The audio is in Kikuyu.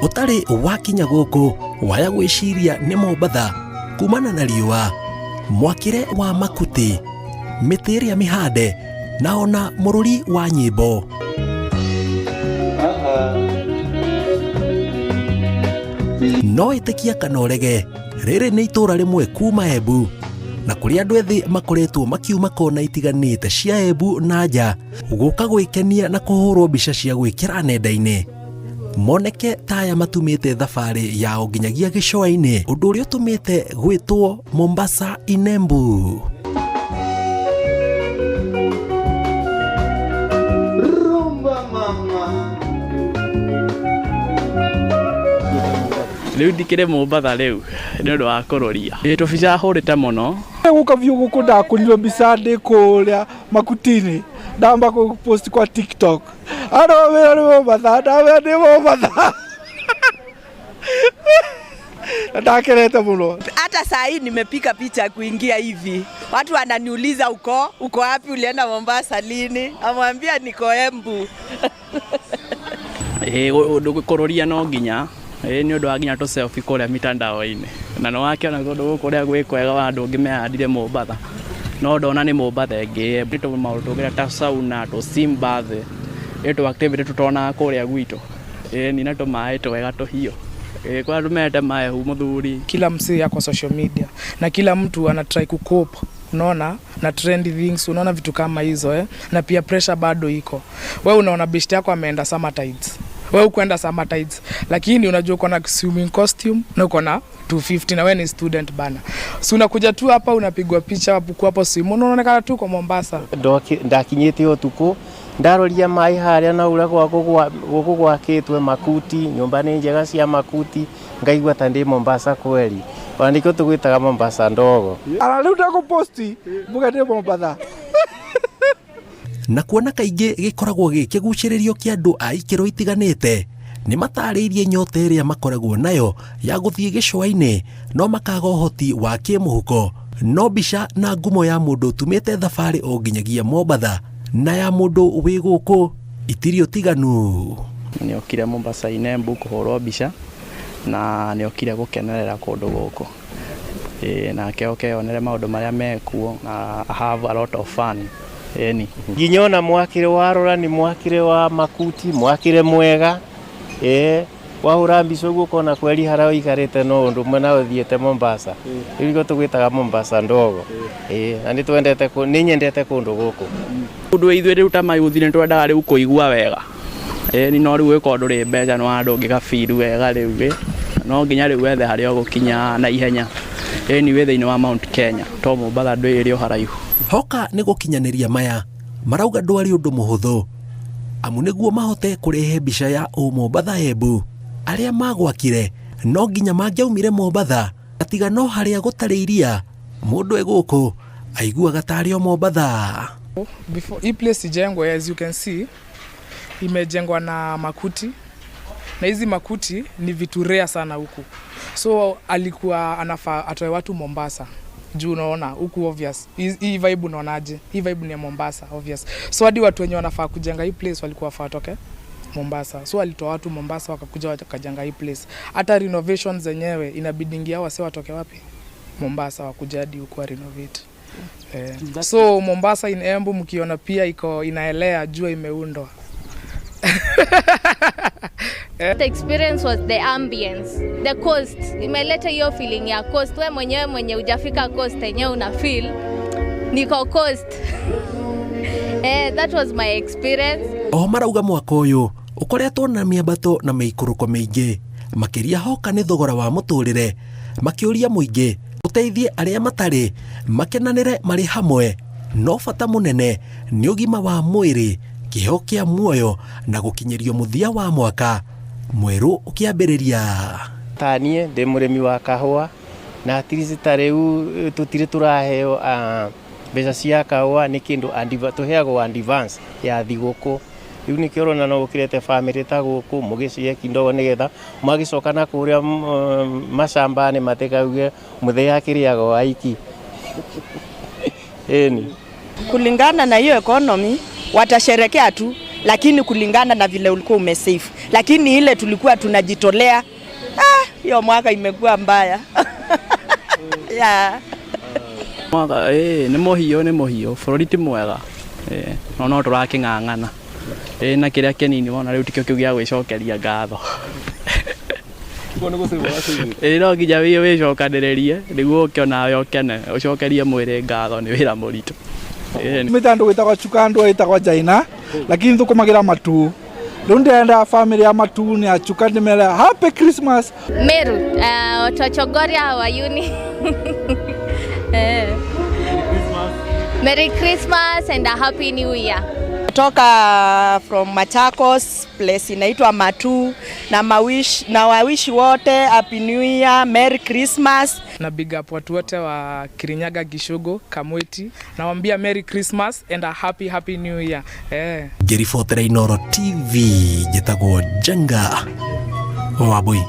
Ũtarĩ wakinya gũkũ waya gwĩciria nĩ Mombatha kumana na riũa, mwakĩre wa makuti, mĩtĩ ĩrĩa mĩhande na ona mũrũri wa nyĩmbo. No ĩtĩkia kana ũrege, rĩrĩ nĩ itũũra rĩmwe kuma Embu na kũrĩa andũ ethĩ makoretwo makiuma kona itiganĩte cia Embu na nja gũka gwĩkenia na kũhũrwo mbica cia gwĩkĩra nenda-inĩ, moneke ta aya matumĩte thabarĩ yao nginyagia gĩcũa-inĩ, ũndũ ũrĩa ũtũmĩte gwĩtwo Mombasa in Embu. Rumba mama. Rĩu ndikĩrĩ Mombatha rĩu nĩ ũndũ wa kũrũria. Ĩ tũbica hũrĩte mũno. Gũka biũ gũkũ ndakũrirwo mbica ndĩ kũrĩa makutini, ndamba kũ-post kwa TikTok. Andũ mawĩra nĩ Mombatha, ndamera ndĩ Mombatha. Na ndakenete mũno. Hata saa hii nimepiga picha kuingia hivi, watu wananiuliza uko wapi, ulienda Mombasa lini? Amwambia niko Embu. Ĩ kũrũria no nginya ĩ nĩ ũndũ wa nginya tũ selfie kũrĩa mitandao-inĩ, na nĩ wakĩona kũndũ gũkũ ũrĩa gwĩ kwega wa andũ ũngĩ mehandire Mombatha, no ndona nĩ Mombatha ĩngĩ. Nĩ tũ maũndũ tũngĩra ta sauna, tũ steam bath, ĩ tũ activity tũtonaga kũrĩa gwitũ. Ĩ ni na tũmaĩ twega tũhiũ. Ĩ kwa andũ mendete mahehu mũthuri. Kila msee yako social media na kila mtu ana try kucope, unaona, na trendy things, unaona vitu kama hizo, eh? Na pia pressure bado iko. We unaona best yako ameenda Summer Tides, we ukwenda Summer Tides, lakini unajua uko na swimming costume na uko na 250 na we ni student bana, so unakuja tu hapa, unapigwa picha hapo hapo swim, unaonekana tu kwa Mombasa. Ndakinyĩte ũtukũ, ndaroria maĩ harĩa na ũrĩa gũkũ gwakĩtwe makuti, nyũmba nĩ njega cia makuti, ngaigua ta ndĩ Mombasa kweli. Ona nĩkĩo tũgwĩtaga Mombasa ndogo. Ana rĩu ndagũposti mbuga ndĩ Mombatha. Na kuona kaingĩ gĩkoragwo gĩ kĩgucĩrĩrio kĩa andũ a ikĩro itiganĩte, nĩ matarĩirie nyota ĩrĩa makoragwo nayo ya gũthiĩ gĩcũa-inĩ no makaga ũhoti wa kĩmũhuko. No mbica na ngumo ya mũndũ ũtumĩte thabarĩ o nginyagia Mombatha na ya mũndũ wĩ gũkũ itirĩ ũtiganu. Nĩ okire Mombasa in Embu kũhũrwo mbica na nĩ okire gũkenerera kũndũ gũkũ. Ĩ nake oke onere maũndũ marĩa mekuo na have a lot of fun. Ĩni. Nginya ona mwakĩre warora nĩ mwakĩre wa makuti, mwakĩre mwega. Ĩ wahũra mbica ũguo ũkona kweri harĩa ũikarĩte no ũndũ ũmwe na ũthiĩte Mombasa. Rĩu nĩkĩo tũgwĩtaga Mombasa ndogo. Ĩ na nĩ twendete, nĩ nyendete kũndũ gũkũ. Ũndũ ithuĩ rĩu ta mayuthi nĩ twendaga rĩu kũigua wega. Ĩni no rĩu ũgĩkorwo ndũrĩ mbeca nĩ wa ndũngĩga feel wega rĩu ĩ. No nginya rĩu wethe harĩa ũgũkinya na ihenya. Ĩni wĩ thĩinĩ wa Mount Kenya to Mombatha ndwĩ o haraihu. Hoka nĩ gũkinyanĩria maya marauga ndwarĩ ũndũ mũhũthũ, amu nĩguo mahote kũrehe mbica ya ũ Mombatha Embu, arĩa magwakire no nginya mangĩaumire Mombatha, tiga no harĩa gũtarĩ iria mũndũ e gũkũ aiguaga tarĩ o Mombatha. Before hii place ijengwe, as you can see, imejengwa na makuti, na hizi makuti ni vitu rare sana huku, so alikuwa anafaa atoe watu Mombasa juu unaona huku obvious hii vibe, unaonaje? Hii vibe ni ya Mombasa obvious. So hadi watu wenye wanafaa kujenga hii place walikuwa wafaa watoke Mombasa, so walitoa watu Mombasa, wakakuja wakajenga hii place. Hata renovation zenyewe inabidingi hao wase watoke wapi? Mombasa, wakuja hadi huku wa renovate. Eh, so Mombasa in Embu mkiona pia iko inaelea, jua imeundwa. The experience was the ambience, the coast. Imeleta hiyo feeling ya coast. We mwenyewe mwenye hujafika coast yenyewe una feel niko coast. Eh, that was my experience. Oho marauga mwaka ũyũ ũkoretwo na mĩambato na mĩikũrũko mĩingĩ, makĩria hoka nĩ thogora wa mũtũrĩre, makĩũria mũingĩ ũteithie arĩa matarĩ makenanĩre marĩ hamwe, no bata mũnene nĩ ũgima wa mwĩrĩ, kĩheo kĩa muoyo na gũkinyĩrio mũthia wa mwaka mwerũ ũkĩambĩrĩria. Ta niĩ ndĩ mũrĩmi wa kahũa na at least ta rĩu tũtirĩ tũraheo mbeca cia kahũa, nĩ kĩndũ tũheagwo advance ya thigũkũ. Rĩu nĩkĩo ũrona no ũkĩrete bamĩrĩ ta gũkũ mũgĩcihe kidogo nĩgetha mwagĩcoka na kũrĩa macamba-inĩ matikauge mũthee akĩrĩaga o aiki. Ĩni. Kulingana na hiyo economy watasherekea tu. lakini kulingana na vile ulikuwa umesave, lakini ile tulikuwa tunajitolea, hiyo mwaka imekuwa mbaya yeah. Mwaka nĩ mũhiũ nĩ mũhiũ bũrũri ti mwega no no tũrakĩng'ang'ana na kĩrĩa kĩnini wona rĩu tikĩo kĩu gĩa gwĩcokeria ngatho. Ĩĩ no nginya wĩcokanĩrĩrie nĩguo ũke onawe ũkene ũcokerie mwĩrĩ ngatho nĩ wĩra mũritũ. Mite andu gwitagwa chuka andu itagwa Jaina lakini thukumagira Matu riu ndenda family ya Matu ni achuka ndimere happy Christmas. Meru, watu wa Chogoria Wayuni. Eh. Merry Christmas and a Happy New Year. Toka from Machakos, place inaitwa Matu, na mawish na wawishi wote Happy New Year, Merry Christmas. Na big up watu wote wa Kirinyaga, Gishugo, Kamweti, nawaambia Merry Christmas and a happy happy new year. Ngĩribotera Inooro TV njĩtagwo Njenga wa Wambui.